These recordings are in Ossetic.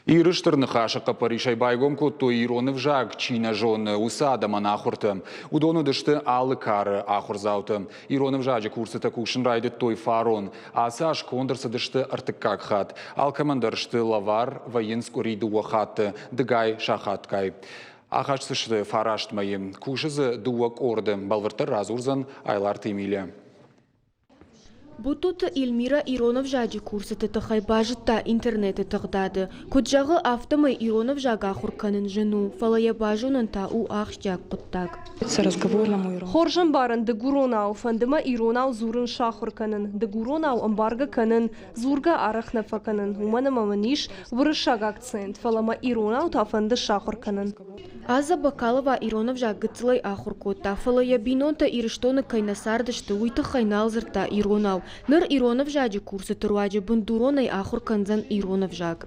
Иры Стыр Ныхасы хъӕппӕрисӕй байгом кодтой ирон ӕвзаг чи нӕ зоны, уыцы адӕмӕн ахуыртӕ. Уыдон уыдысты алы кары ахуырдзаутӕ. Ирон ӕвзаджы курсытӕ кусын райдыдтой фарон. Ацы аз конд ӕрцыдысты ӕртыккаг хатт. Алкӕмӕн дӕр сты лӕвар, вӕййынц къуыри дыууӕ хатты, дыгай сахатгай. Ахӕсдзысты фараст мӕйы. Кусы дзы дыууӕ къорды. Бӕлвырддӕр радзурдзӕн Айларты Эмилия. Бутуты Эльмирӕ ирон ӕвзаджы курсыты тыххӕй базыдта интернеты тыгъдады. Куыд зӕгъы, афтӕмӕй ирон ӕвзаг ахуыр кӕнын зын у, фӕлӕ йӕ базонын та у ахсджиаг хъуыддаг. Хорз ӕмбарын дыгуронау, фӕнды мӕ иронау дзурын сахуыр кӕнын. Дыгуронау ӕмбаргӕ кӕнын, дзургӕ арӕх нӕ фӕкӕнын, уымӕн ӕмӕ мын ис уырыссаг акцент, фӕлӕ мӕ иронау та фӕнды сахуыр кӕнын. Аза Бакалова ирон ӕвзаг гыццылӕй ахуыр кодта, фӕлӕ йӕ бинонтӕ Ирыстоны кӕй нӕ цардысты, уый тыххӕй нал дзырдта иронау. Ныр ирон ӕвзаджы курсыты руаджы бындуронӕй ахуыр кӕндзӕн ирон ӕвзаг.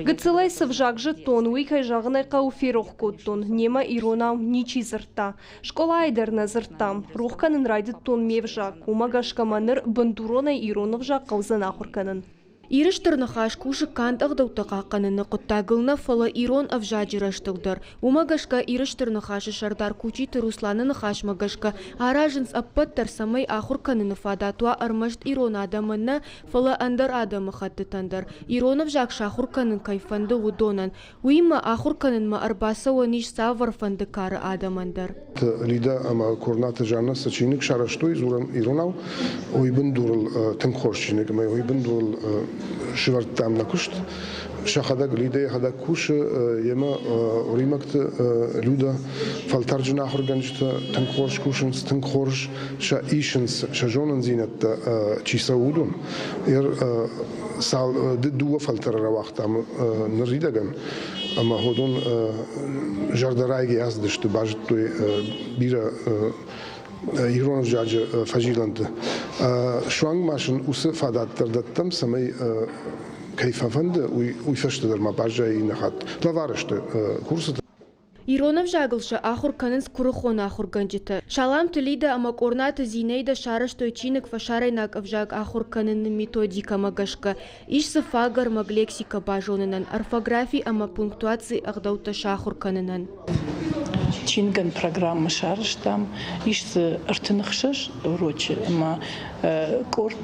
Гыццылӕй цы взаг зыдтон, уый, кӕй зӕгъын ӕй хъӕуы, ферох кодтон. Немӕ иронау ничи дзырдта. Скъолайы дӕр нӕ дзырдтам. Рох кӕнын райдыдтон ме взаг. Уымӕ гӕсгӕ мӕ ныр бындуронӕй ирон ӕвзаг хъӕудзӕн ахуыр кӕнын. Иры Стыр Ныхас кусы канд ӕгъдӕуттӕ хъахъхъӕныны хъуыддагыл нӕ, фӕлӕ ирон ӕвзаджы рӕзтыл дӕр. Уымӕ гӕсгӕ Иры Стыр Ныхасы сӕрдар Кучиты Русланы ныхасмӕ гӕсгӕ аразынц ӕппӕт дӕр, цӕмӕй ахуыр кӕныны фадат уа ӕрмӕст ирон адӕмӕн нӕ, фӕлӕ ӕндӕр адӕмыхӕттытӕн дӕр. Ирон ӕвзаг сахуыр кӕнын кӕй фӕнды, уыдонӕн. Уыимӕ ахуыр кӕнынмӕ ӕрбацӕуӕн ис цавӕрфӕнды кары адӕмӕн дӕр. Лидӕ ӕмӕ Корнаты Жаннӕ цы чиныг сарӕзтой дзурӕм иронау, уый бындурыл тынг хорз чиныг ӕмӕ уый бындурыл сывӕрдтам нӕ куыст. Сӕхӕдӕг Лидӕ йӕхӕдӕг кусы, йемӕ уримӕгты Люда фӕлтӕрджын ахуыргӕнджытӕ тынг хорз кусынц, тынг хорз сӕ исынц сӕ зонындзинӕдтӕ чи цӕуы, уыдон. Цал дыууӕ фӕлтӕры рауагътам ныридӕгӕн ӕмӕ уыдон зӕрдӕрайгӕ ацыдысты, базыдтой бирӕ ирон ӕвзаджы фӕзилӕнты. Суанг ма сын уыцы фадат дӕр дӕттӕм, цӕмӕй кӕй фӕфӕнды, уый фӕстӕ дӕр ма баззайы иннӕ хатт. Лӕвар сты курсытӕ. Ирон ӕвзагыл сӕ ахуыр кӕнынц куырыхон ахуыргӕнджытӕ. Саламты Лидӕ ӕмӕ Къорнаты Зинӕидӕ сарӕзтой чиныг фӕсарӕйнаг ӕвзаг ахуыр кӕныны методикӕмӕ гӕсгӕ. Ис дзы фаг ӕрмӕг лексикӕ базонынӕн, орфографи ӕмӕ пунктуацийы ӕгъдӕуттӕ сахуыр кӕнынӕн. Чиныгӕн программӕ сарӕзтам, ис дзы 36 урочы ӕмӕ къорд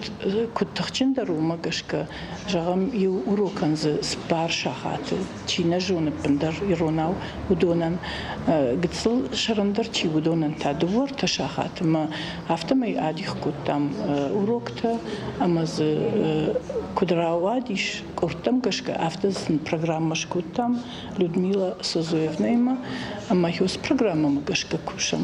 куыд тыхджындӕр, уымӕ гӕсгӕ, зӕгъӕм, иу урокӕн дзы цыппар сахаты чи нӕ зоны ӕппындӕр иронау, уыдонӕн гыццыл сӕрӕндӕр чи, уыдонӕн та дыууӕ-ӕртӕ сахаты ӕмӕ афтӕмӕй адих кодтам уроктӕ ӕмӕ дзы куыд рауадис къордтӕм гӕсгӕ, афтӕ сын программӕ скодтам Людмила Созоевнаимӕ ӕмӕ уыцы программӕмӕ гӕсгӕ кусӕм.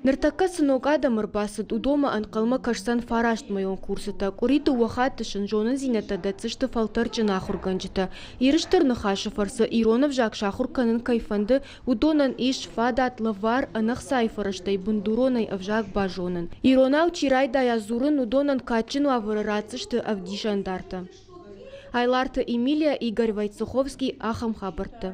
Ныртӕккӕ цы ног адӕм ӕрбацыд, уыдонмӕ ӕнхъӕлмӕ кӕсдзӕн фарастмӕйон курсытӕ. Къуыри дыууӕ хатты сын зонындзинӕдтӕ дӕтдзысты фӕлтӕрджын ахуыргӕнджытӕ. Иры Стыр Ныхасы фӕрцы ирон ӕвзаг сахуыр кӕнын кӕй фӕнды, уыдонӕн ис фадат лӕвар ӕнӕхцайы фӕрӕзтӕй бындуронӕй ӕвзаг базонын. Иронау чи райдайа дзурын, уыдонӕн кадджын уавӕры ратдзысты ӕвдисӕндартӕ. Айларты Эмилия, Игорь Войцеховский, ахӕм хабӕрттӕ.